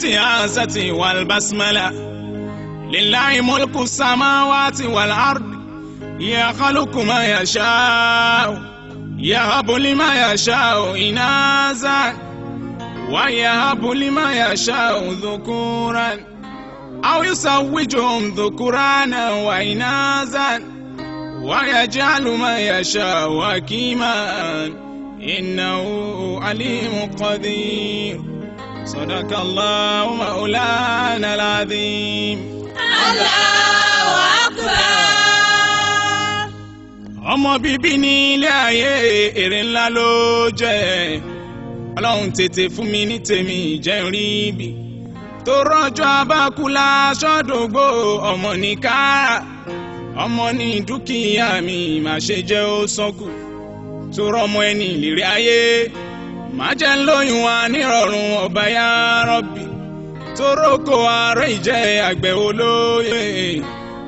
بالاستعاذة والبسملة. لله ملك السماوات والأرض يخلق ما يشاء يهب لما يشاء إناثا ويهب لما يشاء ذكورا أو يزوجهم ذكرانا وإناثا ويجعل ما يشاء حكيما إنه عليم قدير. صدق الله مولانا العظيم. Allahu Akbar. Ọmọ bíbí ní ilé ayé èrè ńlá ló jẹ́. Ọlọ́run tètè fún mi ní tèmi jẹ́ n rí bí. Tó rọ́jò abákúlá sọ́dọ̀gbò ọmọ ní kára. Ọmọ ní dúkìá mi má ṣe jẹ́ ó sọ́kù. Tó rọ́mọ ẹni ìlérí ayé. Má jẹ́ ń lóyún wa nírọ̀rùn ọba yá rọ́bì. Tó rókò àárẹ̀ ìjẹ́ àgbẹ̀ olóye.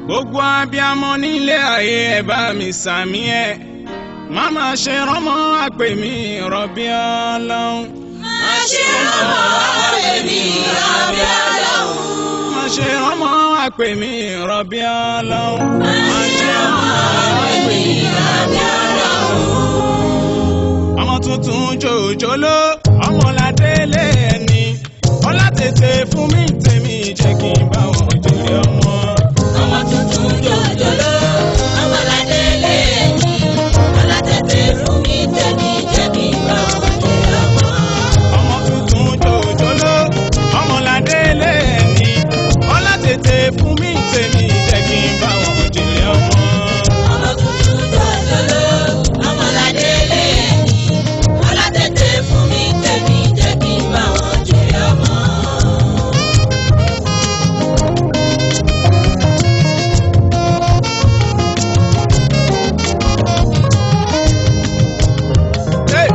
Gbogbo abiyamọ nílé ayé ẹ bá mi sàmí ẹ. Má má ṣe rọ́mọ àpè mi rọ̀bì ọlọ́run. Má ṣe rọ́mọ àpè mi rọ̀bì ọlọ́run. Má ṣe rọ́mọ àpè mi rọ̀bì ọlọ́run. Má ṣe rọ́mọ àpè mi rọ̀bì ọlọ́run. Ọmọ tuntun jòjòló ọmọládé lé ẹni. Ọlá tètè fún mi tèmi jẹ́ kí n bá wọn jèrè ọmọ. Ọmọ tuntun jòjòló ọmọládé lé ẹni. Ọlá tètè fún mi tèmi jẹ́ kí n bá wọn jèrè ọmọ. Ọmọ tuntun jòjòló ọmọládé lé ẹni. Ọlá tètè fún mi tèmi jẹ́ kí n bá wọn jèrè ọmọ. Ọmọ tuntun jòjòló ọmọládé lé ẹni. Ọlá tètè fún mi tèmi jẹ́ kí n bá wọn jèrè ọmọ. Hey!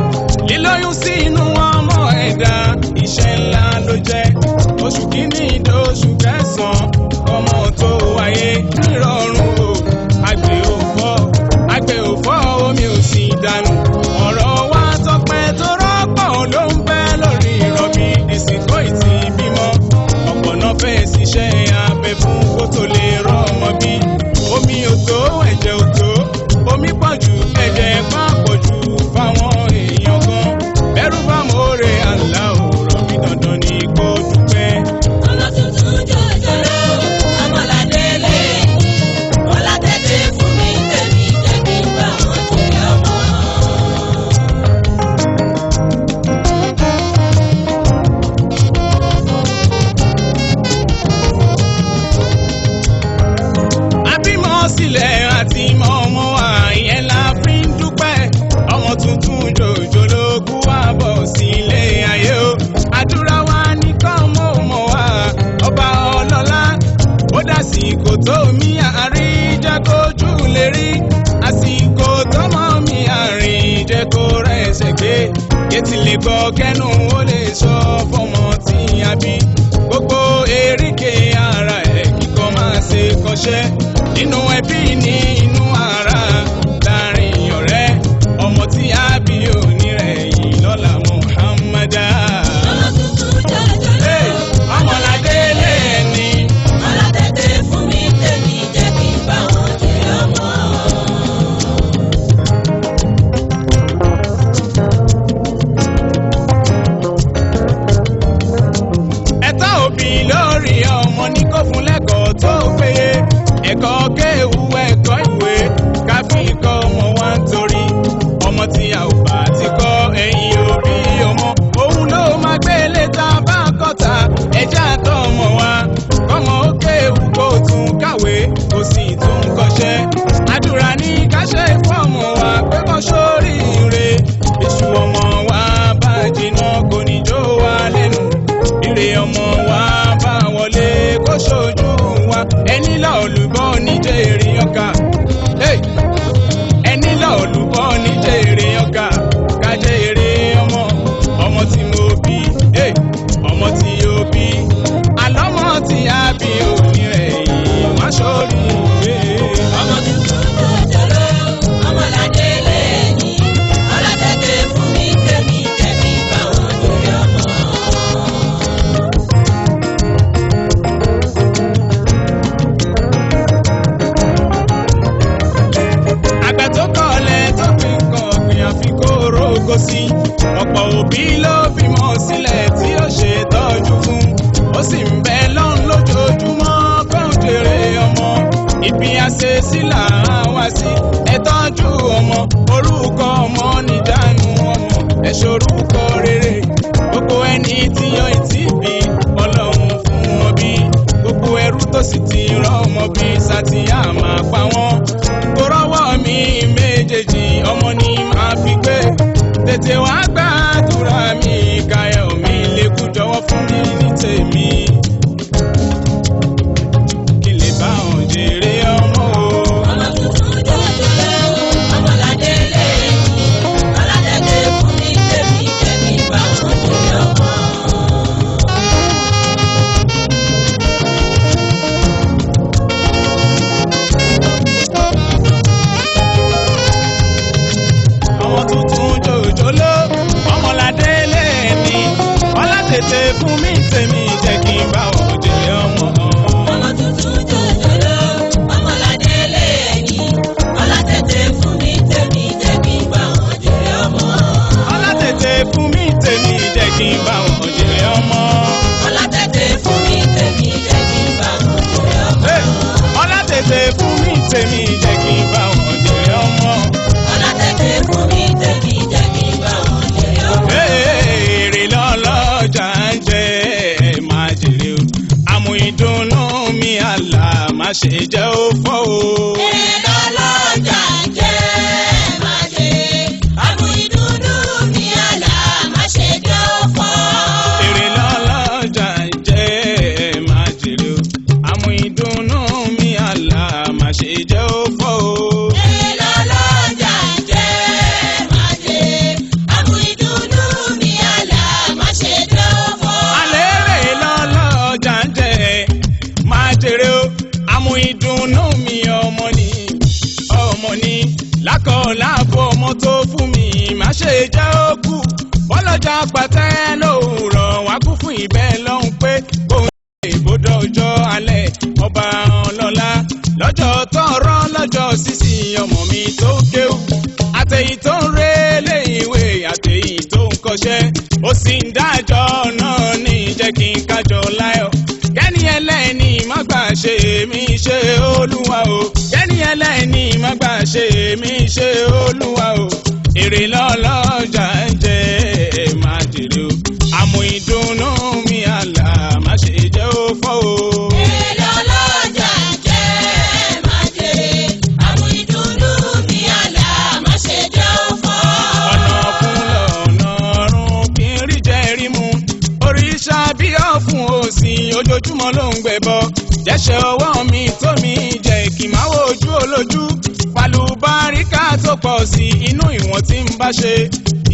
Lílóyún sí inú ọmọ ẹ̀dá iṣẹ́ ńlá ló jẹ́. Oṣù kìíní dóṣù kẹsàn-án ọmọ tó wáyé nírọ̀rùn o. Àgbẹ̀ ò fọ́, àgbẹ̀ ò fọ́, omi ò sì dànù. Ọ̀rọ̀ wa tọpẹ́ tó rọ́pọ̀ ló ń bẹ lórí ìrọ̀bì ìsìnkú ìtì bímọ. Ọ̀pọ̀ náà fẹ́ ṣiṣẹ́ abẹ fún kó tó lè rọ́ ọmọ bí. Omi ò tó, ẹ̀jẹ̀ ò tó, omi pọ̀ jù, ẹ̀jẹ̀ pàpọ̀ jù fáwọn èèyàn kan. Bẹ́rù bá mòore àlá ò rọ̀bì dandan ni kó dúpẹ́. Ọmọ tuntun jòjòló ọmọládé lé ẹni. Ọlá tètè fún mi tèmi jẹ́ kí n bá wọn jèrè ọmọ. Abímọ sílẹ̀ àti mọ ọmọ wa ìyẹn la fi ń dúpẹ́. Ọmọ tuntun jòjòló kú wá bọ̀ sílé ayé o. Àdúrà wa ní kọ́ ọmọ ọmọ wa ọba ọlọ́lá. Ó dàsìkò tó mi àárín jẹ́ kójú lè rí. Àsìkò tọ́mọ mi àárín jẹ́ kó rẹ̀ṣẹ̀ gbé. Kétí lè gbọ́ kẹ́nu ó lè sọ fọmọ tí a bí. Gbogbo eríkè ara ẹ̀ kíkọ́ máa ṣe kọ́ṣẹ́. Nínú ẹbí ní inú ara láàrin ọ̀rẹ́. Ọmọ tí a bí òní rẹ̀ yìí lọ́la Muhammadu. Ọmọ tuntun jòjòló Hey, ọmọládé lé ẹni. ọlá tètè fún mi tèmi jẹ́ kí n bá wọn jèrè ọmọ. Ẹ̀tọ́ òbí lórí ọmọ ní kó fún lẹ́kọ̀ọ́ tó péye. Ẹ̀kọ́ kéwú, ẹ̀kọ́ ìwé ká fi kọ́ ọmọ wa ń torí. Ọmọ tí a ò bá ti kọ́ ẹ̀yìn òbí ọmọ. Òun ló máa gbé létà bá kọ́ta ẹja àtọ́ ọmọ wa. Kọ́mọ ó kéwú kó tún kàwé kó sì tún kọ́ṣẹ́. Àdúrà ní ká ṣe fọ́ọ̀mù wa pé kó sóríire. Iṣu ọmọ wa bá jiná kò ní jó wa lẹ́nu. Ire ọmọ wa bá wọlé kó ṣojú wa. Ẹni lọ́ọ̀lùbọ́ níjẹ́ èrè. sí. Ẹ tọ́jú ọmọ, orúkọ ọmọ níjànú ọmọ, ẹ ṣorúkọ rere. Gbogbo ẹni tí yan ìtì bí, Ọlọ́run fún wọn bí. Gbogbo ẹrú tó sì ti rán ọmọ bí, sátìyà máa pa wọ́n. Tó rọ́wọ́ mi méjèèjì, ọmọ ni màá fi gbé. Tètè wá gbàdúrà mi, káyọ̀ mi lékún, jọ̀wọ́ fún mi ní tèmi. Kí lè bá wọn jèrè ọmọ o. Ọmọ tuntun jòjòló, ọmọládé lé ẹni. Ọlátètè fún mi tèmi jẹ́ kí n bá wọn jèrè ọmọ. Ọmọ tuntun jòjòló, ọmọládé lẹ́ẹ̀ni. Ọlátètè fún mi tèmi, jẹ́ kí n bá wọn jèrè ọmọ. Ọmọ tuntun jòjòló, ọmọládé lé ẹni. Ọlátètè fún mi tèmi jẹ́ kí n bá wọn jèrè ọmọ. Ọlátètè fún mi tèmi, jẹ́ kí n bá wọn jèrè ọmọ. Ọlátètè fún mi tèmi jẹ́ kí n bá wọn jèrè ọmọ. Hey! Ọlátètè fún mi tèmi, jẹ́ kí n bá wọn jèrè ọmọ. Ọlátètè fún mi tèmi jẹ́ kí n bá wọn jèrè ọmọ. Èrè lọ́lọ́jà ń jẹ, máa jèrè o. Àmú ìdùnnú mi àlà má ṣe jẹ́ ó fọ́ o. Èrè lọ́lọ́jà jẹ́ máa jèrè. Àmú ìdùnnú mi àlà má ṣe jẹ́ ó fọ́. Èrè lọ́lọ́jà ń jẹ, máa jèrè o. Àmú ìdùnnú mi àlà má ṣe jẹ́ ó fọ́ o. Èrè lọ́lọ́jà jẹ́ máa jèrè. Àmú ìdùnnú mi àlà má ṣe jẹ́ ó fọ́. Alẹ́ èrè lọ́lọ́jà ń jẹ, máa jèrè o. Àmú ìdùnnú mi ọmọ ni, ọmọ ni. Lákọ̀ọ́láàbò ọmọ tó fún mi, má ṣe jẹ́ ó kú. Bọ́lọ́jà pàtẹ́ lóòrọ̀ wá kú fún ìbẹ́ lọ́hùn pé kò ń ṣe ìbòdó ọjọ́ alẹ́ ọba ọlọ́lá. Lọ́jọ́ tọrọ lọ́jọ́ sísì ọmọ mi tó kéwù. Àtẹ̀yí tó ń relé ìwé, àtẹ̀yí tó ń kọ́ṣẹ́. Ó sì ń dájọ́ náà ní jẹ́ kí n kájọ láyọ̀. Kẹ́ni ẹlẹ́ni má gbà ṣe mí ṣe Olúwa o. Kẹ́ni ẹlẹ́ni má gbà ṣe mí ṣe Olúwa o. Èrè lọ́lọ́jà ń jẹ, máa jèrè o. Àmú ìdùnnú mi àlà má ṣe jẹ́ ó fọ́ o. Èrè lọ́lọ́jà jẹ́ máa jèrè. Àmú ìdùnnú mi àlà má ṣe jẹ́ ó fọ́. Ọ̀nà ọ̀fun lọ́nà ọ̀run kí n rí jẹ́ rí mu. Òrìṣà bí ọ̀fun òsì ojoojúmọ́ ló ń gbẹ̀bọ. Jẹ́sẹ̀ ọwọ́ mi tó mi jẹ́ kí n máa wojú olójú. Pàlùbáríkà tó pọ̀ sí inú ìwọ̀n tí ń bá ṣe.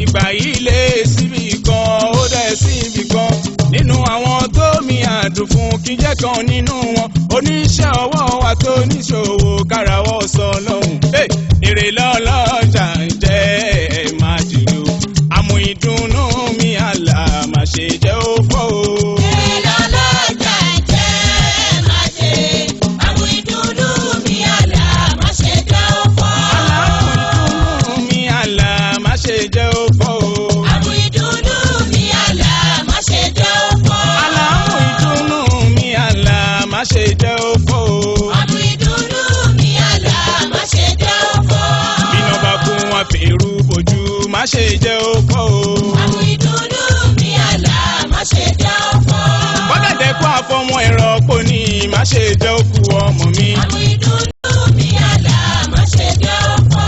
Ìgbà yìí lé síbi kan, ó dẹ̀ síbi kan. Nínú àwọn tó mi àdùn fún kí jẹ́ kan nínú wọn. Oníṣẹ́ ọwọ́ wa tó níṣòwò kárawọ́ sọ lọ́hùn. Hey! Èrè lọ́lọ́jà ń jẹ́, máa jèrè o. Àmú ìdùnnú mi àlà má ṣe jẹ́ ó fọ́ o. Èrè lọ́lọ́jà jẹ́ máa jèrè. Àmú ìdùnnú mi àlà má ṣe jẹ́ ó fọ́. Àmú ìdùnnú mi àlà má ṣe jẹ́ ó fọ́ o. Àmú ìdùnnú mi àlà má ṣe jẹ́ ó fọ́. Àmú ìdùnnú mi àlà má ṣe jẹ́ ó fọ́ o. Àmú ìdùnnú mi àlà má ṣe jẹ́ ó fọ́. Bíná bá kú wọn fèrú bojú, má ṣe jẹ́ ó fọ́ o. Àmú ìdùnnú mi àlà má ṣe jẹ́ ó fọ́. Bọ́gẹ̀dẹ̀ kú àfọmọ́ ẹ̀rọ pò ní, má ṣe jẹ́ ó kú ọmọ mi. Àmú ìdùnnú mi àlà má ṣe jẹ́ ó fọ́.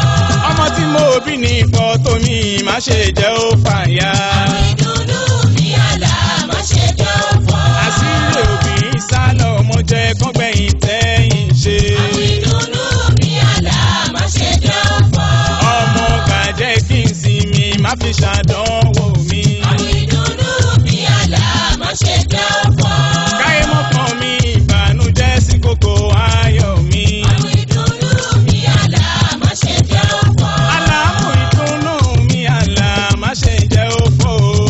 Ọmọ tí mo bí ní fọ́tò mi, má ṣe jẹ́ ó fàya. Àmú ìdùnnú mi àlà má ṣe jẹ́ ó fọ́. Àṣírí òbí sálọ ọmọ jẹ́ kọ́gbẹ̀yìn tẹ́yìn ṣe. Àmú ìdùnnú mi àlà má ṣe jẹ́ ó fọ́. Ọmọ gàjẹ́ kí n sinmi, má fi ṣàdánwò mi. Àmú ìdùnnú mi àlà má ṣe jẹ́ ó fọ́. Káyé mọ́kàn mi ìbànújẹ́ sí kókó ayọ̀ mi. Àmú ìdùnnú mi àlà má ṣe jẹ́ ó fọ́. Àlàmú ìdùnnú mi àlà má ṣe jẹ́ ó fọ́ o.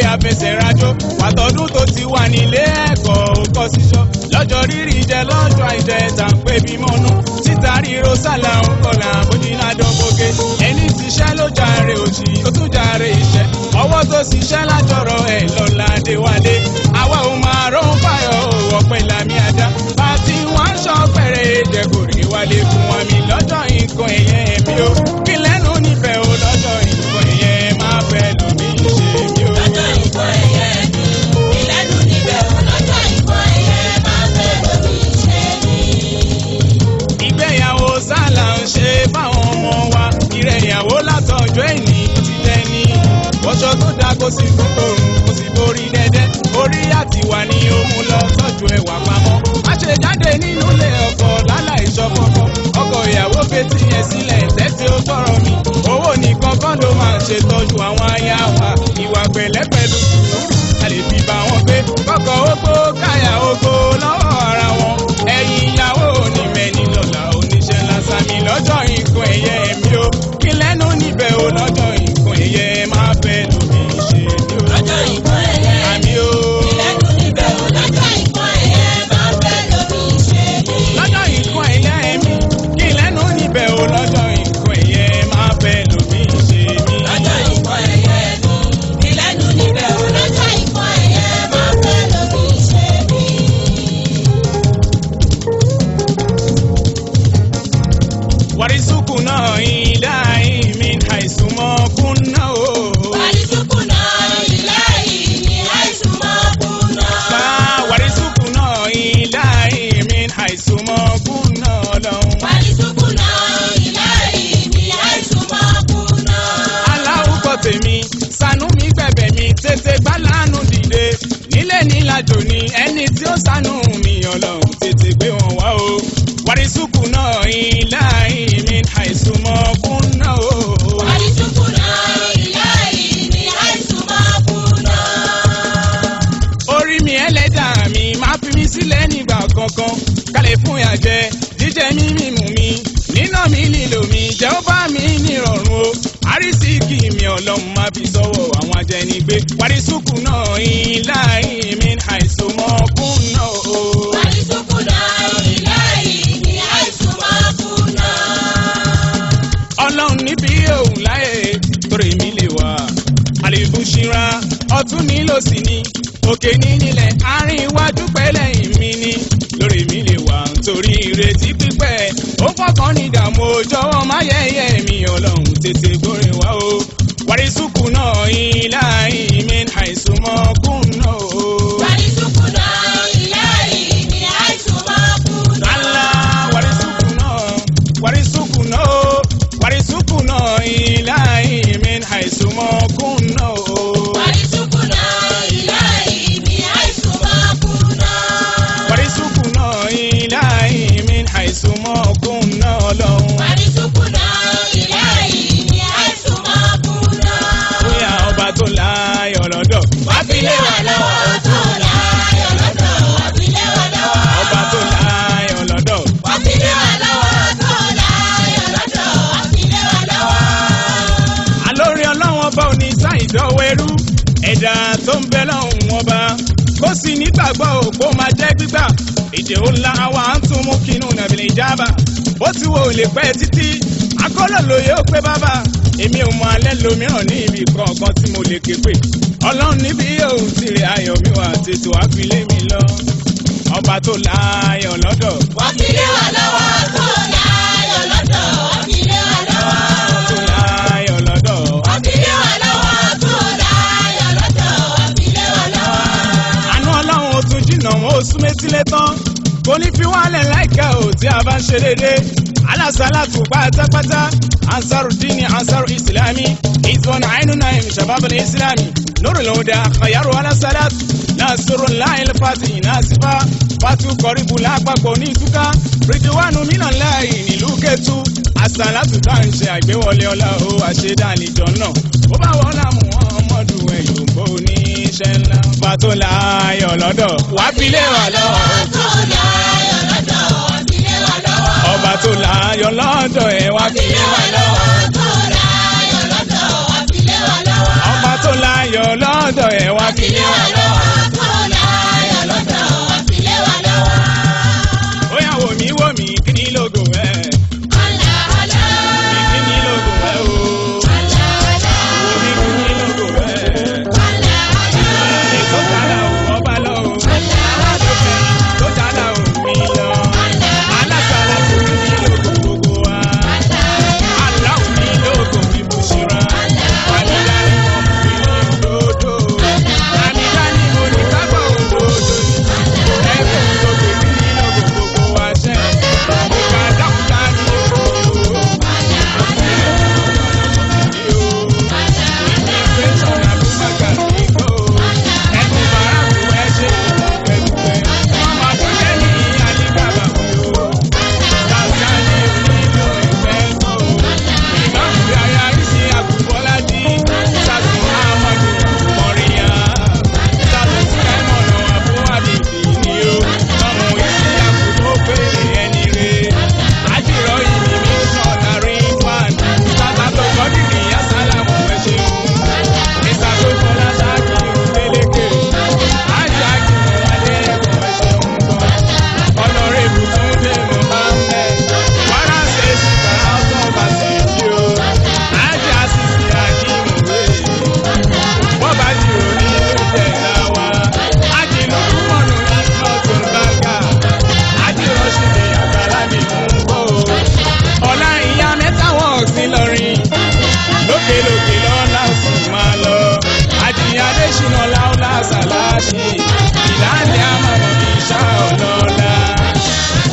yá fẹsẹ̀ rajó. Wàtọ́dún tó ti wà nílé ẹ̀kọ́ ó kọ́ síṣọ́. Lọ́jọ́ rírì jẹ lọ́jọ́ àìjẹ tà ń pè bí mọ́nú. Títa ríro sálà ń kọlà bójúlá dánbóge. Ẹni tíṣẹ́ ló jàre òṣì, ó tún jàre ìṣẹ́. Ọwọ́ tó ṣiṣẹ́ lájọrọ̀ ẹ̀ lọ́la déwálé. Àwa ò máa rọ́ ń fàyọ̀ ọ̀pẹ̀ làmì àdá. Bá ti wá ń sọ pẹ̀rẹ̀ ìjẹ̀kùrì wálé fún wa mi lọ́jọ́ nǹkan ẹ̀yẹ mi o. Kí lẹ́nu nífẹ̀ẹ́ o lọ́jọ́ nǹkan ẹ̀yẹ máa fẹ́ lómi ṣe mi o. Lọ́jọ́ ìkọ́ ẹ̀yẹ mi, ìlẹ́nu níbẹ̀ o. Lọ́jọ́ ìkọ́ ẹ̀yẹ máa fẹ́ lómi ṣe mí. Ìgbéyàwó sálà ń ṣe fáwọn ọmọ wa. Ìrẹ̀yàwó látọjọ́ ẹ̀ní ti dẹni. Wọ́ṣọ tó dáa kó sì fún òun, kó sì borí dẹ́dẹ́. Orí àtiwà ni ó mú lọ tọ́jú ẹwà pamọ́. Má ṣe jáde nínú ilé ọkọ láláì ṣọkọkọ. Ọkọ ìyàwó fetí yẹn sílẹ̀ tẹ́tí ó gbọ́rọ̀ mi. Owó nìkan kọ́ ló máa ṣe tọ́jú àwọn aya wa. Ìwà pẹ̀lẹ́ pẹ̀lú sùúrù a lè fi bá wọn gbé. Kọ́kọ́ ó gbó káyà ó gbó lọ́wọ́ ara wọn. Ẹ̀yin ìyàwó ní mẹ́ni lọ́la oníṣẹ́ lásán mi lọ́jọ́ nǹkan ẹ̀yẹ mi o. Kí lẹ́nu níbẹ̀ o lọ́jọ́ nǹkan ẹ̀yẹ máa fẹ́ lómi ṣe mi o. Lọ́jọ́ ìkọ́ ẹ̀yẹ mi. Àmì o. Ìlẹ́nu níbẹ̀ o. Lọ́jọ́ ìkọ́ ẹ̀yẹ máa fẹ́ lómi ṣe mí. Lọ́jọ́ nǹkan ẹ̀yẹ mi. Kí lẹ́nu níbẹ̀ o lọ́jọ́ nǹkan ẹ̀yẹ máa fẹ́ lómi ṣe mi. Lọ́jọ́ ìkọ́ ẹ̀yẹ mi. Ìlẹ́nu níbẹ̀ o. Lọ́jọ́ ìkọ́ ẹ̀yẹ máa fẹ́ lómi ṣe mí. Wàrísùkù náà ilé mi àìsùnmọ́ kúnná o. Wàrísùkùnà ìláyìí ni àìsùnmọ́ kùnà. Wàrísùkù náà ilé mi àìsùnmọ́ kúnná ọlọ́run. Wàrísùkùnà ìláyìí ni àìsùnmọ́ kùnà. Aláwùkọ tèmi ṣàánú mi gbẹ̀bẹ̀ mi tètè gbá lánú dìde nílé nílàjò ni ẹni tí ó ṣàánú mi ọlọ́run tètè gbé wọn wá o. Wàrísùkù náà ilé mi àìsùnmọ́ kúnná o. Wàrísùkùnà ìláyìí ni àìsùnmọ́ kùnà. Orí mi ẹlẹ́dàá mi máa fi mí sílẹ̀ nígbà kankan kálẹ̀ fún ìyàjẹ jíjẹ mi mímu mi níná mi lílo mi jẹ́ ó bá mi nírọ̀rùn o àrísìkì mi ọlọ́run máa fi sọ́wọ́ àwọn ajẹnigbé wàrísùkù náà ilá mi àìsùnmọ́ kùnà o. Wàrísùkùnà ìláyìí ni àìsùnmọ́ kùnà. Ọlọ́run níbi òun láyé torí mi lè wà àlèbùsìnra ọ̀tún ní lòsì ni òkè ní nílẹ̀ àárín iwájú pẹ́lẹ́yìn mi ni lórí mi lè wà nítorí ìrètí pípẹ́ ó fọkàn ní ìdààmú jọ̀wọ́ má yẹ̀yẹ́ mi ọlọ́run tètè gbóre wá o wàrísùkù náà ilá mi àìsùnmọ́ kùnà o. Wàrísùkùnà ìláyìí ni àìsùnmọ́ kùnà. Allah warisukuna warisukuna o warisukuna ilahi min haisumakuna o. Wàrísùkùnà ìláyìí ni àìsùnmọ́ kùnà. Warisukuna ilahi min haisumakuna ọlọ́run. Wàrísùkùnà ìláyìí ni àìsùnmọ́ kùnà. Bóyá ọba tó láyọ̀ lọ́dọ̀. Wá fi lé wa lọ́wọ́ tó láyọ̀ lọ́dọ̀. Wá fi lé wa lọ́wọ́. Ọba tó láyọ̀ lọ́dọ̀. Wá fi lé wa lọ́wọ́ tó láyọ̀ lọ́dọ̀. Wá fi lé wa lọ́wọ́. Alórí ọlọ́run ọba òní sáìdọ́wọ́ ẹrú ẹ̀dá tó ń bẹ lọ́hùn ọba kó sì nígbàgbọ́ òpó máa jẹ́ gbígbà ìdè ńlá wa ń tún mú kínú nàbìlẹ̀ ìjábà bó ti wo lè pẹ́ títí akọ́lọ̀ lóye ó pé bàbá èmi ò mọ alẹ́ lómìíràn ní ibi kọ̀ọ̀kan tí mo lè ké pè ọlọ́run níbi yóò ti rè ayọ̀ mi wà tètè wá fi lé mi lọ ọba tó láyọ̀ lọ́dọ̀. Wá fi lé wa lọ́wọ́ tó láyọ̀ lọ́dọ̀. Wá fi lé wa lọ́wọ́. Tó láyọ̀ lọ́dọ̀. Wá fi lé wa lọ́wọ́ tó láyọ̀ lọ́dọ̀. Wá fi lé wa lọ́wọ́. Àánú ọlọ́run ò tún jìnnà wọn ò sún métílé tán kò ní fi wálẹ̀ láìka ò tí a bá ń ṣe déédéé alásàlátù pátápátá ansarudini ansaru islami ìtọ́nà àìnúnáìm shababul islami nurul huda khayaru alásàlátù nasrullahi al-fati nasifa fatu kọríbu lápapọ̀ ní ìtúká ridwanu minallahi nílùú kẹtù àsàlátù tá à ń ṣe àgbéwọlé ọlá o àṣedánìjọ náà ó bá wọn làmú ọmọdù ẹ̀yọ́ bó ní iṣẹ́ ńlá pàtó láàyò lọ́dọ̀ wá fi lé wa lọ́wọ́ Tó láyọ̀ lọ́dọ̀. Wá fi lé wa lọ́wọ́. ọba tó láàyò lọ́dọ̀ ẹ̀ wá fi lé wa lọ́wọ́ Tó láyọ̀ lọ́dọ̀. Wá fi lé wa lọ́wọ́. Ọba tó láàyò lọ́dọ̀ ẹ̀ wá.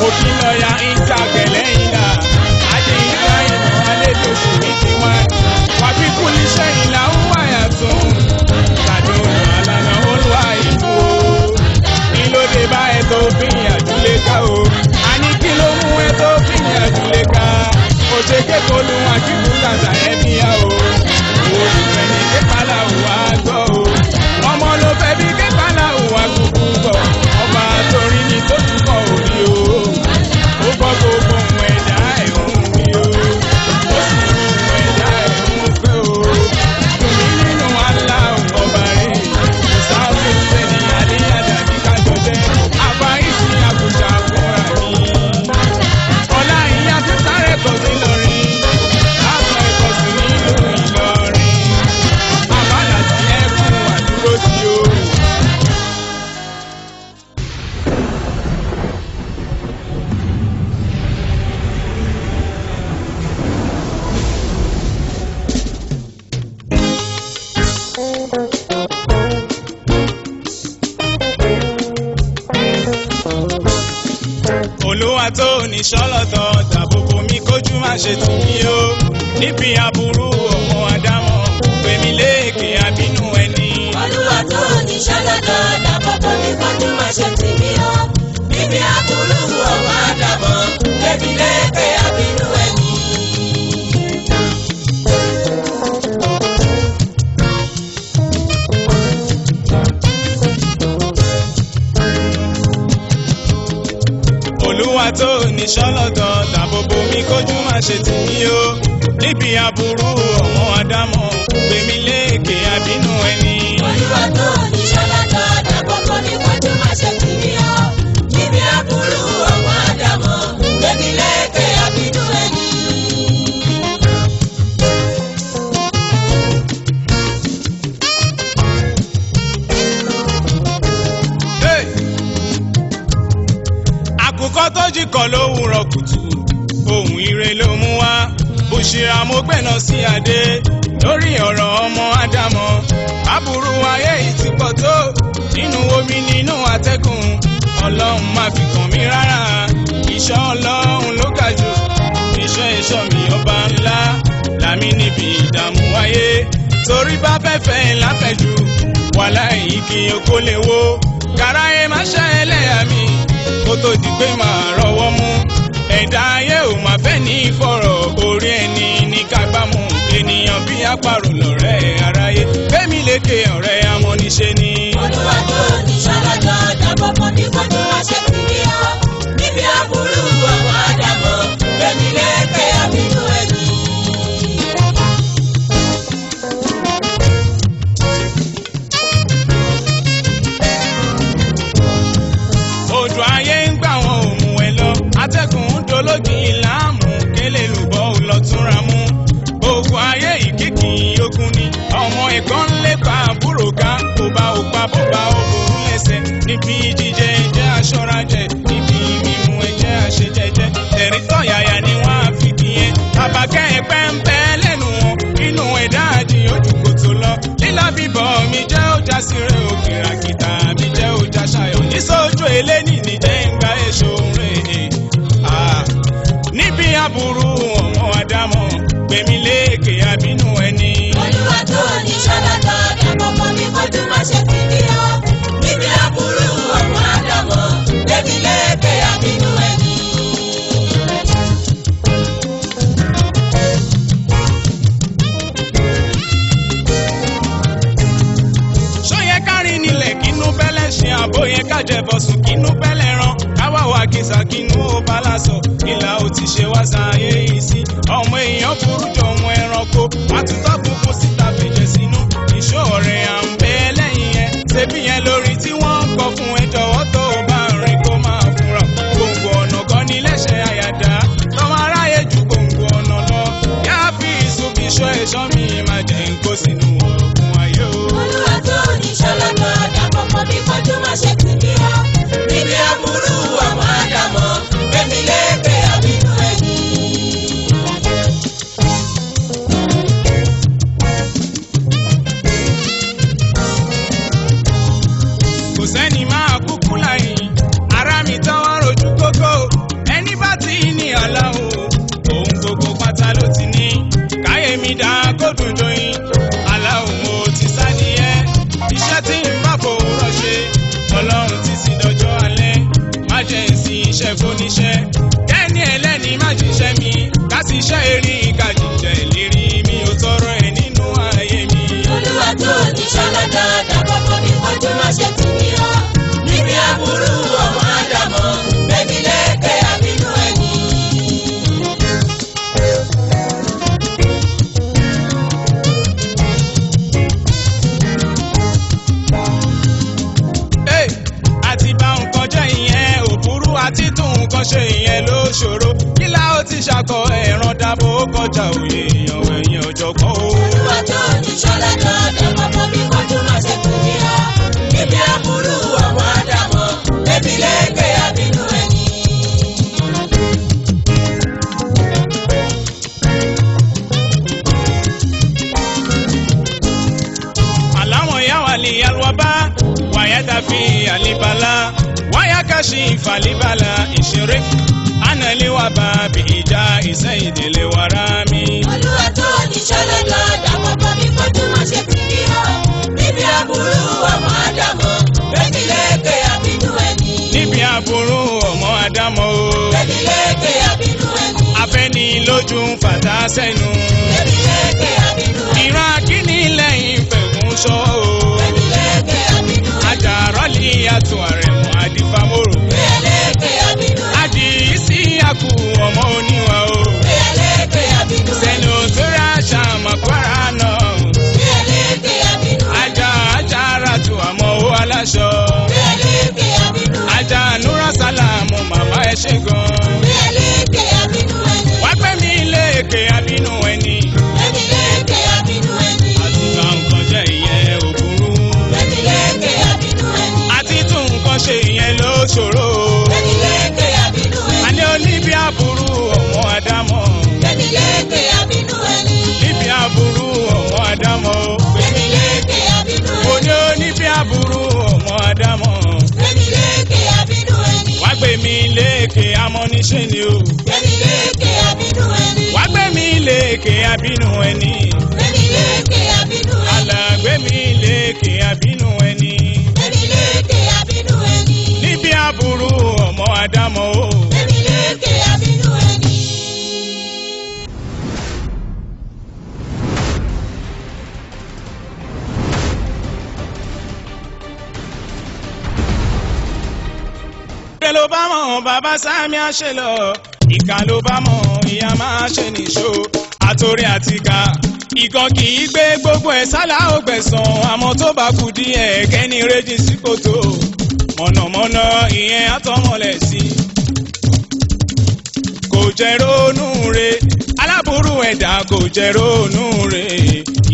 Mo kí lọ́ọ̀yà ìtàgẹ̀lẹ́ ìlà. Adé Ibrahim Adédọ̀sù ní tiwa. Wàbí kúlíṣẹ́ ìlà ń wáyà tún. Tàdúrà àlànà olúwa ìlú o. Kí ló dé bá ẹ tó fi àjùlé ká o? Àní kí ló mú ẹ tó fi àjùlé ká? Òṣèké kọlu àkíkú kàtà ẹbí ya o. Olùfẹ́ ní képàlà òwà gbọ́ o. Ọmọ ló fẹ́ bí képàlà òwà kúkú bọ̀. Ọba torí ni tó túkọ̀ òrí o. Ó gbọ́ gbogbo ohun ẹ̀dá ẹ̀ ń wí o. Ó sì mú ohun ẹ̀dá ẹ̀ ń fẹ́ o. Tùmí nínú aláwọ̀ ọba rẹ̀. Sáfì sẹ́ni àdéhàdà ní kájọ jẹ́. Àbáyé sí àkùjà fúnra mi. Ọlá ìyá tí sáré kọ̀ sí lọ́rin. Àpò ẹ̀kọ́ sí nílùú Ìlọrin. Àbálà tí ẹ kú àdúró tí o. Olúwa tó ní sọ́lọ́tọ̀ dàbòbò mi kójú má ṣe tì mí o. Níbi aburú ọmọ Ádámọ̀, pèmí léèké àbínú ẹni. Olúwa tó ní ṣọlọ́dọ̀ dàpọ̀pọ̀ mi kọjú má ṣe tì mí o. Níbi aburú ọmọ Ádámọ̀, débi lékè àbínú ẹni. Olúwa tó ní sọ́lọ́tọ̀ dàbòbò mi kójú má ṣe tì mí o. Níbi aburú ọmọ Ádámọ̀, pèmí léèké àbínú ẹni. Olúwa tó ní ṣọlọ́dọ̀ dàpọ̀pọ̀ mi kọjú má ṣe tì mí o. Níbi aburú ọmọ Ádámọ̀, débi lékè àbínú ẹni. Hey! Àkùkọ tó jí kọ lówùrọ̀ kùtù, ohun ire ló mú wá. Bùṣìrà mo gbẹ̀nà sí adé lórí ọ̀rọ̀ ọmọ Ádámọ̀. Aburú ayé yìí ti pọ̀ tó nínú omi nínú atẹ́gùn. Ọlọ́run má fi kàn mí rárá. Ìṣọ́ Ọlọ́run ló ga jù. Ìṣọ́ ẹ̀ṣọ́ mi ọba ńlá. Làmí níbi ìdààmú ayé. Torí bá fẹ́fẹ́ láfẹ̀jù. Wàhálà yìí kí oko lè wo. Kàráyé má ṣe ẹlẹ́yà mi. Kó tó di pé màá rọwọ́ mú. Ẹ̀dá ayé ò máa fẹ́ ní ìfọ̀rọ̀ orí ẹni ní kábàámù. Ènìyàn bí àparò lọ̀rẹ́ aráyé. Fẹ́mi lékè ọ̀rẹ́ amọ́niṣe ni. Olúwa tó ní ṣọlọ́dọ̀ dàpọ̀pọ̀ mi kọjú má ṣe tì mí o. Níbi aburú ọmọ Ádámọ̀, débi lékè àbínú ẹni. Odò ayé ń gbà wọn ò mú ẹ lọ. Atẹ́gùn ń dológi láàmú. Kélé lùbọ́ ò lọ túnra mú. Ogun ayé ìkíkì ogun ni. Ọmọ ẹ̀gbọ́n ń lépa àbúrò ká. Kò bá ò pa bó bá ò bò ń lẹ́sẹ̀. Níbi jíjẹ ẹjẹ́ aṣọ́ra jẹ. Níbi mímu ẹjẹ́ àṣejẹjẹ. Tẹ̀rí tọ̀yàyà ni wọ́n á fi kì yẹn. Àbákẹ́ ẹ̀pẹ́ ń bẹ́ lẹ́nu wọn. Inú ẹ̀dá àjìyàn ojú kòtò lọ. Lílọ bíbọ̀ mi jẹ́ ọjà síre òkìràkìtà mi jẹ́ ọjà ṣayọ̀. Níṣojú eléni ní jẹ́ ń gba èso rẹ̀. Níbi aburú ọmọ Ádámọ̀, gbèmí léèké àbínú ẹni. Olúwa tó ní ṣọlọ́dọ̀ dàpọ̀pọ̀ mi kọjú má ṣe tì mí o. Níbi aburú ọmọ débi lékè àbínú ẹni. Ṣó yẹ kárí nílẹ̀ kínú bẹ́lẹ̀ ṣe àbó yẹ ká jẹ̀bọ̀ sùn kínú bẹ́lẹ̀ ràn káwá wà kìsà kínú ó bá lásọ ìlà ò ti ṣe wá sáyé yìí sí. Ọmọ èèyàn burú jọ ọmọ ẹranko àtúntò funfun síta fẹ̀jẹ̀ sínú ìṣó ọ̀rẹ́ à ń bẹ lẹ́yìn yẹn ṣebí yẹn lórí tí wọ́n ń kọ fún ẹ jọ̀wọ́ tó o bá ń rìn kó máa fura. Gbòǹgbò ọ̀nà kan ní lẹ́sẹ̀ àyàdá tọmọ aráyé ju gbòǹgbò ọ̀nà lọ. Yá fi ìsúnfi ṣọ́ ẹ̀ṣọ́ mi má jẹ́ ń kó sínú ọ̀gbun ayé o. Olúwa tó ní ṣọlọ́dọ̀ dàpọ̀pọ̀ mi kọjú má ṣe tì mí o. Níbi aburú ọmọ Ádámọ̀, débi lékè àbínú ẹni. ṣiṣẹ́ erin ká jíjẹ ìlérí mi ò tọrọ ẹ̀ nínú ayé mi. Olúwa tó ní ṣọlọ́dọ̀ dàbọ̀ mi kọjú má ṣe tì mí o. Níbi aburú ọmọ Ádámọ̀, gbẹ̀mí lékè àbínú ẹni. Hey! Àti bá nǹkan jẹ́ ìyẹn ò burú, àti tún nǹkan ṣe ìyẹn ló ṣòro. Kí la ó ti ṣàkọ ẹ̀ràn dábò ó kọjá òye èèyàn ẹ̀yìn ọ̀jọ̀gbọ́n o. Olúwa tó ní ṣọlọ́dọ̀ dàbọ̀ mi kọjú má ṣe tì mí o. Níbi aburú ọmọ Ádámọ̀, gbẹ̀mí lékè àbínú ẹni. Àláwọn ìyá wa lè yálùwábá wàyà tàbí àlìbálà wáyà kàṣí ìfàlìbálà ìṣeré ànàlẹ́wà bá bí ìjà ìsẹ́yìn délé wàrà mi. Olúwa tó ní ṣọlọ́dọ̀ dàbọ̀ mi kọjú má ṣe tì mí o. Níbi aburú ọmọ Ádámọ̀, gbẹ̀mí lékè àbínú ẹni. Níbi aburú ọmọ Ádámọ̀ o. Gbẹ̀mí lékè àbínú ẹni. Afẹ́ni lójú ń fàtà sẹ́nu. Gbẹ̀mí lékè àbínú ẹni. Ìran akíní lẹ́yìn fẹ̀gùn sọ o. Gbẹ̀mí lékè àbínú ẹni. Àjàrọ́lì àtún àrẹ̀mọ àdìfámòrò. Gbẹ̀mí lékè àbínú ẹni. Àdìsí àkù ọmọ oníwà o. Gbẹ̀mí lékè àbínú ẹni. Sẹ́nu tó rà ṣàmọ̀kwara náà. Gbẹ̀mí lékè àbínú ẹni. Ajá ajára tu àmọ́ owó aláṣọ. Gbẹ̀mí lékè àbínú ẹni. Ajá Nura Sálàmù màmá ẹ ṣe gan. Gbẹ̀mí lékè àbínú ẹni. Wá gbé mi léèké abínú ẹni. Gbẹ̀mí lékè àbínú ẹni. Àti bá nǹkan jẹ́ ìyẹn ò burú. Gbẹ̀mí lékè àbínú ẹni. Àti tún nǹkan ṣe ìyẹn ló ṣòro. Gbẹ̀mí lékè àbínú ẹni. Àní oníbi aburú ọmọ Ádámọ̀. Gbẹ̀mí lékè àbínú ẹni. Níbi aburú ọmọ Ádámọ̀. Gbẹ̀mí lékè àbínú ẹni. Òní oníbi aburú ọmọ Ádámọ̀. Gbẹ̀mí lékè àbínú ẹni. Wá gbé mi léèké amọ́niṣẹ́ ni o. Gbẹ̀mí lékè àbínú ẹni. Wá gbé mi léèké abínú ẹni. Gbẹ̀mí lékè àbínú ẹni. Alàgbé mi léèké abínú ẹni. Gbẹ̀mí lékè àbínú ẹni. Níbi aburú ọmọ Ádámọ̀ o. Gbẹ̀mí lékè àbínú ẹni. Ìrẹ́ ló bá mọ̀ bàbá Sámi àṣẹ lọ. Ìkà ló bá mọ̀ ìyá máa ṣe nìṣó. Àtòrí àtìkà ìkan kì í gbé gbogbo ẹ̀ sálà ó gbẹ̀san. Àmọ́ tó bá kù díẹ̀ kẹ́ni réjì sí kòtò. Mọ̀nàmọ́ná ìyẹn àtọmọlẹ̀ sí. Kò jẹ́ ronú re aláburú ẹ̀dá kò jẹ́ ronú re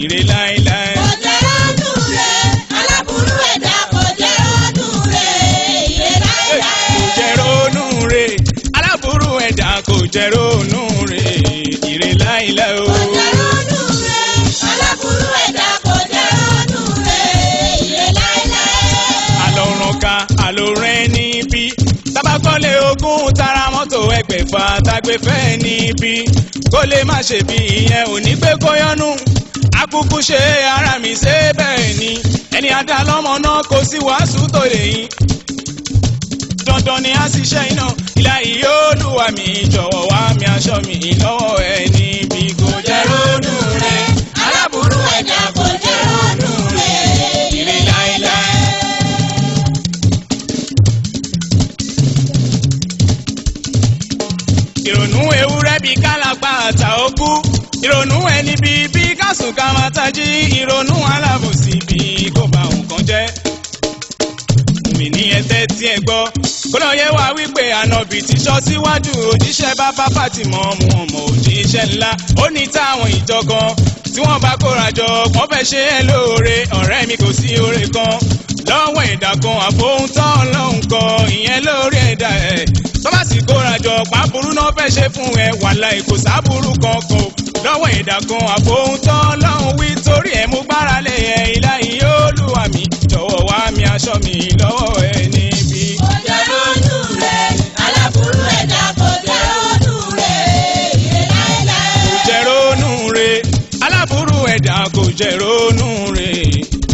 ire láéláé. Kò jẹ́ ronú rẹ̀, aláburú ẹ̀dá kò jẹ́ ronú rẹ̀, ire láéláé. Kò jẹ́ ronú re aláburú ẹ̀dá kò jẹ́ ronú re ire láéláé o. Kò jẹ́ ronú rẹ̀, aláburú ẹ̀dá kò jẹ́ ronú rẹ̀, ire láéláé. Àlọ́run ká àlọ́run níbí tábàkọ́lé ogún tara mọ́tò ẹgbẹ̀fà tágbéfẹ́ níbí kó lè má ṣe bí ìyẹn ò ní pé kó yọnu akúkú ṣe ara mi ṣe bẹ́ẹ̀ ni ẹni adá lọ́mọ náà kò sí wàásù tó lè yín dandan ni a ṣiṣẹ́ iná ilá ìyóòlùwà mi jọ̀wọ́ wá mi aṣọ mi lọ́wọ́ ẹni bí kò jẹ́ ronú rẹ̀ Aláburú ẹ̀dá kò jẹ́ ronú rẹ̀, ire láéláé. Ìrònú ewúrẹ́ bíi kálápá àtà òkú, ìrònú ẹni bíi bí kásùn ká máa tají, ìrònú alábòsí bíi kó ba nǹkan jẹ́. Mi ní ẹtẹ́ tí ẹ gbọ́ kó lọ yẹ wá wípé ànábì ti sọ síwájú òjíṣẹ́ bàbá Fátímọ̀ mu ọmọ òjíṣẹ́ ńlá. Ó ní táwọn ìjọ kan tí wọ́n bá kóra jọ wọ́n fẹ́ ṣe é lóore, ọ̀rẹ́ mi kò sí oore kan lọ́wọ́ ẹ̀dá kan àfohùntàn ọlọ́run kan ìyẹn lórí ẹ̀dá ẹ̀ tó bá sì kóra jọ pàbùrú náà fẹ́ ṣe fún ẹ wàláì kò sábùrú kankan lọ́wọ́ ẹ̀dá kan àfohùntàn ọlọ́run wí torí ẹ̀ mú gbára lé ẹ ilá ìyóòlùwà mi jọ̀wọ́ wá mi aṣọ mi lọ́wọ́ ẹ níbi. Kò jẹ́ ronú rẹ̀, aláburú ẹ̀dá kò jẹ́ ronú rẹ̀, ire láéláé. Kò jẹ́ ronú re aláburú ẹ̀dá kò jẹ́ ronú re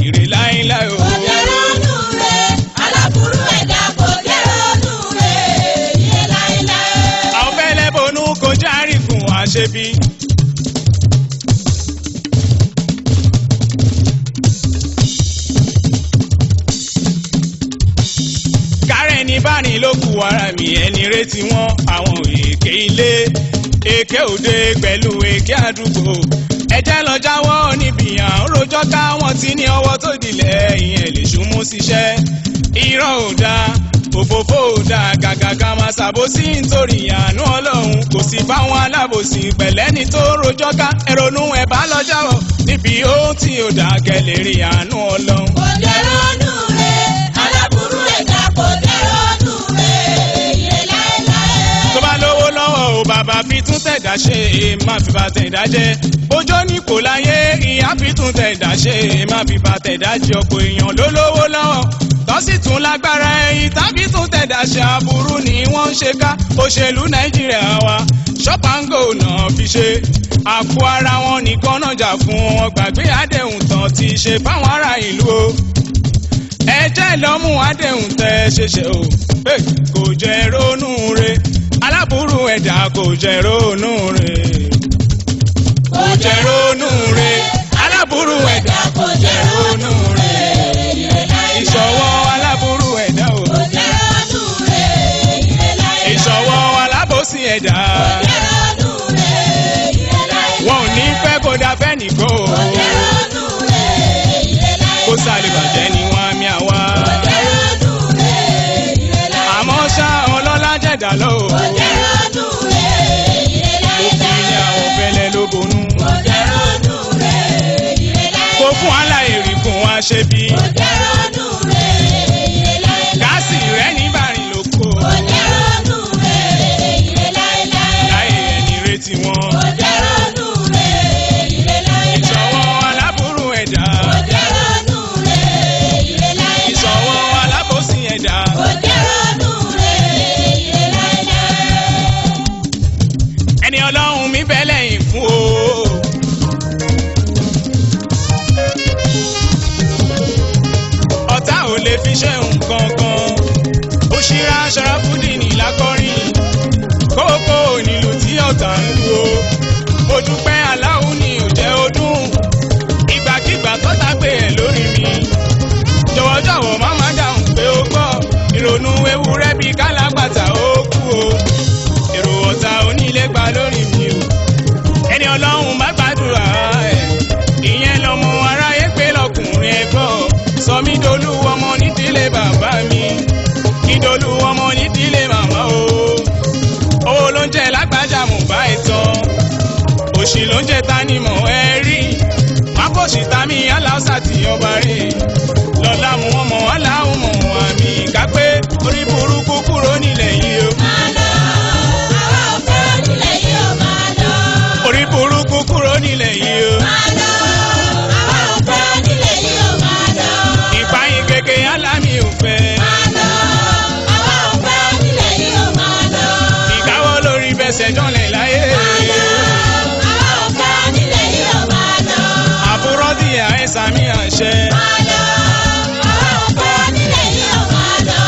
ire láéláé o. Kò jẹ́ ronú rẹ̀, aláburú ẹ̀dá kò jẹ́ ronú rẹ̀, ire láéláé. Àwọn fẹ́lẹ́ bonú kò járí fún àṣẹ. ṣe bí. Kárẹ̀ ní báni ló kù ara mi ẹni retí wọn àwọn èké ilé èké òde pẹ̀lú èké àdúgbò. Ẹjẹ́ lọ jáwọ́ níbi à ń rojọ́ káwọn tí ní ọwọ́ tó dilẹ̀ ìyẹn lè ṣùmú síṣẹ́. Irọ́ ò dáa, òfófó ò dáa, gàgàgà máa ṣàbòsí nítorí àánú Ọlọ́run kò sí fáwọn alábòsí pẹ̀lẹ́ ní tó rojọ́ ká ẹ̀rọ̀nù ẹ̀ bá lọ jáwọ́ níbi ó tí ò dáa kẹ́ lè rí àánú Ọlọ́run. Kò dẹ̀rọ̀nù rẹ̀, aláburú ẹ̀dá kò dẹ̀rọ̀nù rẹ̀, ire láéláé. Tó bá lówó lọ́wọ́ o bàbá fi tún tẹ̀dá ṣe é má fi bà tẹ̀dá jẹ́. Bójó ní kò láyé ìyá fi tún tẹ̀dá ṣe é má fi bà tẹ̀dá jẹ́. Ọ̀pọ̀ èèyàn ló lówó lọ́wọ́ tó sì tún lágbára ẹ̀yìn tàbí tún tẹ̀dá ṣe aburú ni wọ́n ń ṣe ká. Òṣèlú Nàìjíríà wa ṣọ́pàǹgò náà fi ṣe àpò ara wọn nìkan náà jà fún wọn gbàgbé àdéhùn tán ti ṣe fáwọn ará ìlú o. Ẹ jẹ́ lọ́mú àdéhùn tẹ́ ṣẹṣẹ o. Kò jẹ́ ronú re aláburú ẹ̀dá kò jẹ́ ronú re kò jẹ́ ronú re aláburú ẹ̀dá Kò jẹ́ ronú rẹ̀, ire láéláé. ìṣọwọ́ aláburú ẹ̀dá o Kò jẹ́ ronú rẹ̀, ire láéláé. ìṣọwọ́ alábòsí ẹ̀dá Kò jẹ́ ronú rẹ̀, ire láéláé. wọn ò ní fẹ́ kó da fẹ́ nìkó Kò jẹ́ ronú rẹ̀, ire láéláé. kó sálẹ̀ bàjẹ́ ni wọ́n á mi àwa Kò jẹ́ ronú rẹ̀, ire láéláé. àmọ́ ṣá ọlọ́lá jẹ̀dá lọ o Kò jẹ́ ronú rẹ̀, ire ó fi láéláé. ní àwọn fẹ́lẹ́ ló bonú Kò jẹ́ ronú rẹ̀, ire láéláé. kó fún aláìrí kún wá ṣe bí Kò jẹ́ ronú rẹ̀, ire láéláé. gáàsì rẹ̀ ní bàrìn lóko Kò jẹ́ ronú rẹ̀, ire láéláé. láì ẹni retí wọn Kò jẹ́ ronú rẹ̀, ire láéláé. ìṣọwọ́ aláburú ẹ̀dá Kò jẹ́ ronú rẹ̀, ire láéláé. ìṣọwọ́ alábòsí ẹ̀dá Kò jẹ́ ronú rẹ̀, ire láéláé. ẹni ọlọ́run mi bẹ́ lẹ́yìn fún o. Ọ̀tá ò lè fi ṣe nǹkan kan ó ṣíra Ṣàràfùdíìnì lákọrin kókó nílùú tí ọ̀tá ń lu o. Mo dúpẹ́ aláwo ni ò jẹ́ ọdún ìgbàkigbà tọ́ta pé ẹ̀ lórí mi jọ̀wọ́jọ̀wọ́ má má dáhùn pé ó gbọ́ ìrònú ewúrẹ́ bíi kálágbàtà ó kú o. Èrò ọ̀tá onílé gba lórí mi o. Ẹni ọlọ́run bá gbàdúrà ẹ̀ ìyẹn lọmọ aráyé pé lọkùnrin ẹ gbọ́ sọ mí dolú ọmọ nídìílé bàbá mi kí dolú ọmọ nídìílé màmá o. Owó ló ń jẹ lágbájá mò bá ẹ tán òṣì ló ń jẹ ta ni mọ̀ ẹ rí mákòṣì ta mi aláùsà tí ọba rè lọ́lá mu ọmọ aláwọ̀ mọ̀ àmì kápẹ́ orí burúkú kúrò nílẹ̀ yìí o. Máa lọ, àwa ò fẹ́ nílẹ̀ yìí ó máa lọ. Orí burúkú kúrò nílẹ̀ yìí o. Máa lọ, àwa ò fẹ́ nílẹ̀ yìí ó máa lọ. Ìpayín kéke alámi ò fẹ́. Máa lọ, àwa ò fẹ́ nílẹ̀ yìí ó máa lọ. Ìkáwọ́ lórí fẹsẹ̀ jọlẹ̀ láyé. Máa lọ, àwa ò fẹ́ nílẹ̀ yìí ó máa lọ. Àbúrò di àìsàn mi àṣẹ. Máa lọ, àwa ò fẹ́ nílẹ̀ yìí ó máa lọ.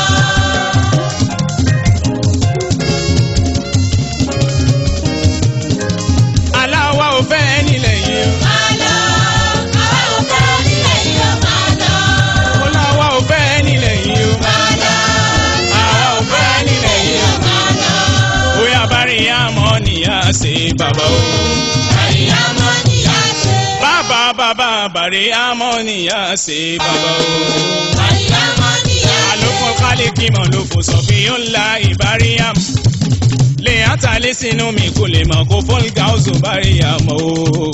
Aláwa ò fẹ́ nílẹ̀ yìí o. Máa lọ, àwa ò fẹ́ nílẹ̀ yìí ó máa lọ. Ọláwa ò fẹ́ nílẹ̀ yìí o. Máa lọ, Àwa ò fẹ́ nílẹ̀ yìí o. máa lọ. Bóyá bá rí àmọ́ nìyá ṣe bàbá o. Àríyámọ́ ni a ṣe. Bàbá bàbá bàrí àmọ́ nìyá ṣe bàbá o. Àríyámọ́ ni a ṣe. Àlòkọ kálíkì mọ̀ ló fò sọ fi ńlá ìbáríyàm. Lè àtàlẹ́ sínú mi kò lè mọ̀ kó fọ́nìkà ó sùn báríyàmọ́ o.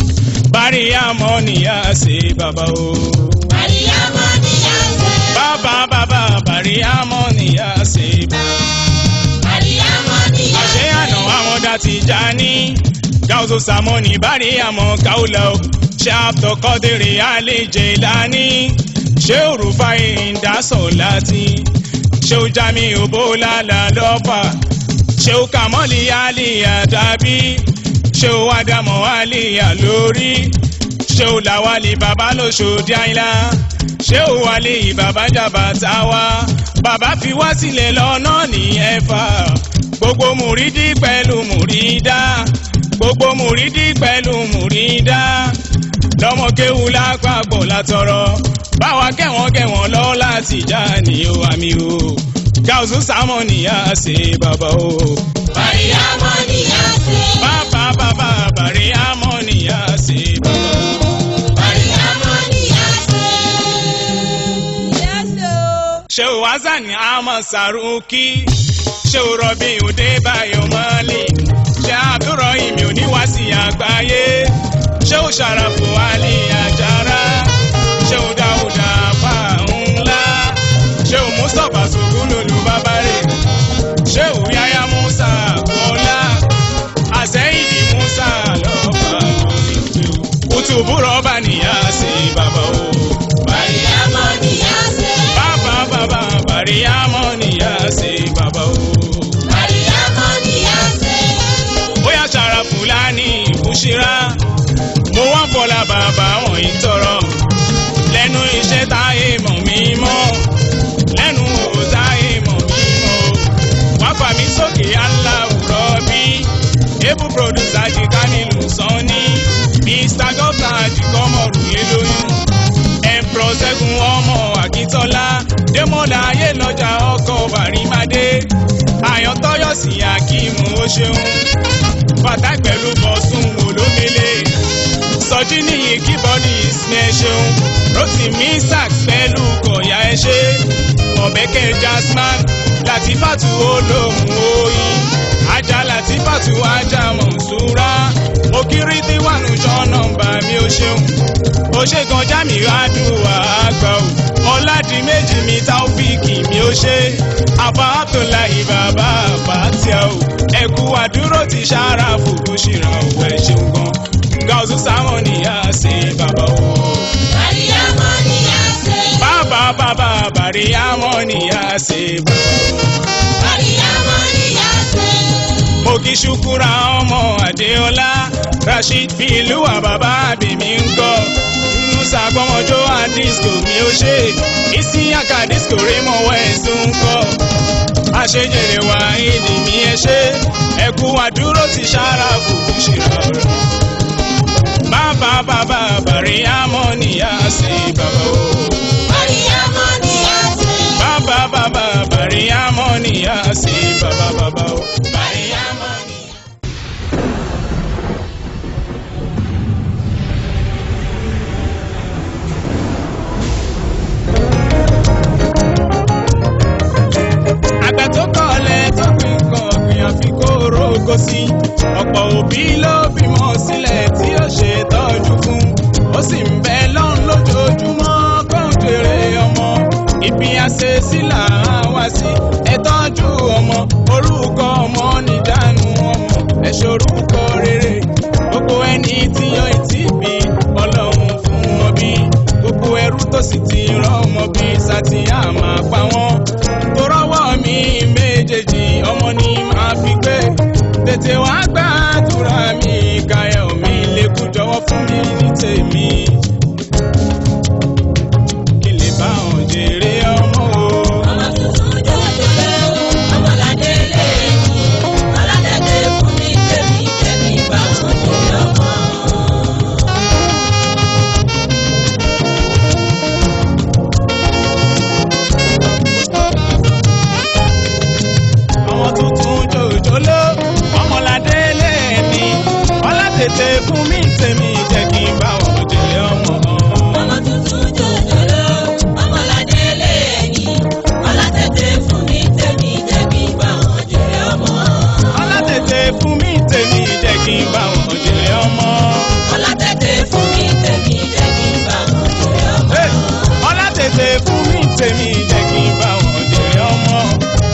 Báríyàmọ́ nìyá ṣe bàbá o. Àríyámọ́ ni a ṣe. Bàbá bàbá bàríyàmọ́ nìyá ṣe bàbá. Àríyámọ́ ni a Àṣé ṣe. àná àwọn dá ti já ní. Gáúsù Sàmọ́nì báríyàmọ́ káúlẹ̀ o. Ṣé àtọkọ́dẹ̀rẹ̀ àlejò ìlànì? Ṣé òrùfà ìdásọ̀ láti? Ṣé ó já mi òbó lálá lọ́fà? Ṣé ó kà mọ́lì àlìyà dàbí? Ṣé ó àdàmọ̀ àlìyà lórí? Ṣé ó làwálì bàbá lóṣòdì àyìnlá? Ṣé ó wálé bàbá jàbá táwa? Bàbá fi wá sílẹ̀ lọ́nà ní ẹ̀fà. Gbogbo mùrídì pẹ̀lú mùrídà. Gbogbo Gbogbo mùrídì pẹ̀lú mùrídà lọ́mọ kéwú lápapọ̀ látọrọ báwa kẹwọn kẹwọn lọ láti já ní o àmì o Gausu Samoni á ṣe bàbá o. Bàríyámọ̀ ni a ṣe. Bàbá bàbá Bàríyámọ̀ ni á ṣe bàbá o. Bàríyámọ̀ ni a ṣe. Yes o. Ṣé o Hassan Ahmad Saruki, ṣé o Rọ̀bì Òdebáyọ̀ Malik, ṣé Abdulrahim oníwàsí àgbáyé, ṣé o Sharafu Ali Ajara, ṣé o Dáúdà Fáńlá, ṣé o Mustapha Sogololu Bábárè, ṣé o Yaya Musa Kọ́lá, Àsẹ́yìndì Musa lọ́pàá lórí Kùtùbù rọ́bà nìyá sí bàbá o. Bàríyámọ̀ ni a ṣe. Bàbá bàbá Bàríyámọ̀ nìyá sí bàbá o. Bàríyámọ̀ ni a ṣe. Bóyá Ṣàrà Fúlàní Ìbúṣírá, mo wá ń fọlá bàbá wọ̀nyí tọrọ. Lẹ́nu iṣẹ́ táyé mọ̀ mí mọ́, lẹ́nu òwò táyé mọ̀ mí mọ́. Wá fà mí sókè aláwùrọ̀ bí. Able producer Jìká nílùú Sanni, Mr. Governor Àjìkọ́mọ̀rù yé lóyún. Emperor Ṣẹ́gun ọmọ Akíntọ́lá, Démọ́lá Ayélọ́jà ọkọ̀ Bàrímádé, Àyàntọ́yọ̀sí Akíìmù ó ṣeun, Fatai pẹ̀lú Bọ̀sùn Olómele, Sọjí níyì kíbọ́dì ìsinmi ẹ ṣeun, Rotimi Sax pẹ̀lú Kọ̀yà ẹ ṣe, Ọ̀bẹ́kẹ́ Jasman, Latifatu olóhùn oyin, Ajá Latifatu ajá Mọ̀nsúrà, Òkìrí Tiwánu sọ nọ́mbà mi ó ṣeun ó ṣe gan jamiu àdúrà àgbà o ọ̀làdìmẹ́jì mi taofíìkì mi ó ṣe àbá abdullahi bàbá àbátíà o ẹ̀kú àdúró ti ṣàràfù bó ṣe ràn ó ẹ ṣeun gan Gausu Samoni á ṣe bàbá o. Bàríyámọ̀ ni a ṣe. Bàbá bàbá Bàríyámọ̀ ni á ṣe bàbá o. Bàríyámọ̀ ni a ṣe. Mo kí ṣukura ọmọ Adéọlá Rasheed Bílúwà bàbá àbèmí ń kọ́ Musa gbọ́mọjọ́ àdìsíkò mi ò ṣe Isiaka disco Raymond West ń kọ́ àṣejèrè wà ìdí mi ẹ ṣe ẹkú àdúró ti ṣára fòkú ṣe rọrùn. Bàbá bàbá Bàríyámọ̀ ni a ṣe bàbá o. Bàríyámọ̀ ni a ṣe. Bàbá bàbá Bàríyámọ̀ ni a ṣe bàbá bàbá o. Bàríyámọ̀ ni. Àgbẹ̀ tó kọ̀lẹ̀ tó gbìn nǹkan ọ̀gbìn àfi kó rógo sí. Ọ̀pọ̀ òbí ló bímọ sílẹ̀ tí ó ṣe tọ́jú fún. Ó sì ń bẹ lọ́run lójoojúmọ́ kó ń jèrè ọmọ. Ibi àṣẹ sílà á wá sí. Ẹ tọ́jú ọmọ, orúkọ ọmọ níjànú ọmọ. Ẹ ṣorúkọ rere. Gbogbo ẹni tí ó ti bí Ọlọ́run fún wọn bí. Gbogbo ẹrú tó sì ti rán ọmọ bí sátìyà máa pa wọ́n. Torọ́wọ́ mi méjèèjì ọmọ ni màá fi gbé. Tètè wá gbàdúrà mi káyọ̀ mi lékún jọ̀wọ́ fún mi ní tèmi. Kí lè bá wọn jèrè ọmọ o. Ọmọ tuntun jòjòló, ọmọládé lèmi, ọládẹ́dẹ́ fún mi tèmi tèmi bá wọn jèrè ọmọ. Ọmọ tuntun jòjòló, ọmọládé lèmi. Ọlátètè fún mi tèmi jẹ́ kí n bá wọn jèrè ọmọ. Ọmọ tuntun jòjòló, ọmọládé lèmi, ọládẹ́dẹ́ fún mi tèmi tèmi bá wọn jèrè ọmọ. Ọlátètè fún mi tèmi jẹ́ kí n bá wọn jèrè ọmọ. Ọládẹ́dẹ́ fún mi tèmi jẹ́ kí n bá wọn jèrè ọmọ. Hey! Ọlátètè fún mi tèmi jẹ́ kí n bá wọn jèrè ọmọ.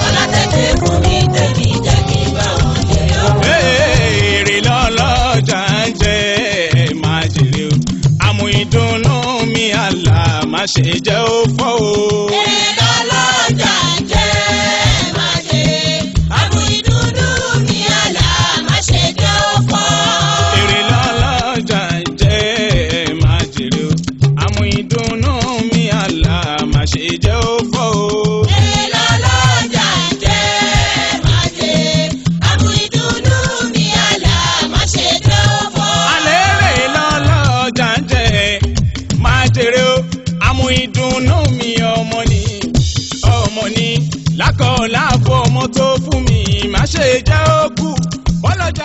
Ọládẹ́dẹ́ fún mi tèmi jẹ́ kí n bá wọn jèrè ọmọ. Èrè lọ́lọ́jà ń jẹ máa jèrè o. Àmú ìdùnnú mi àlà má ṣe jẹ́ ó fọ́ o. Èrè lọ́lọ́jà ń jẹ́ máa jèrè. Àmú ìdùnnú mi àlà má ṣe jẹ́ ó fọ́. Èrè lọ́lọ́jà ń jẹ máa jèrè o. Àmú ìdùnnú mi àlà má ṣe jẹ́ ó fọ́ o. Èrè lọ́lọ́jà ń jẹ́ máa jèrè. Àmú ìdùnnú mi àlà má ṣe jẹ́ Ohun ìdùnnú mi ọmọ ni, ọmọ ni lákọ̀ọ́láàbọ̀ ọmọ tó fún mi má ṣe jẹ́ ó kú bọ́lọ́jà.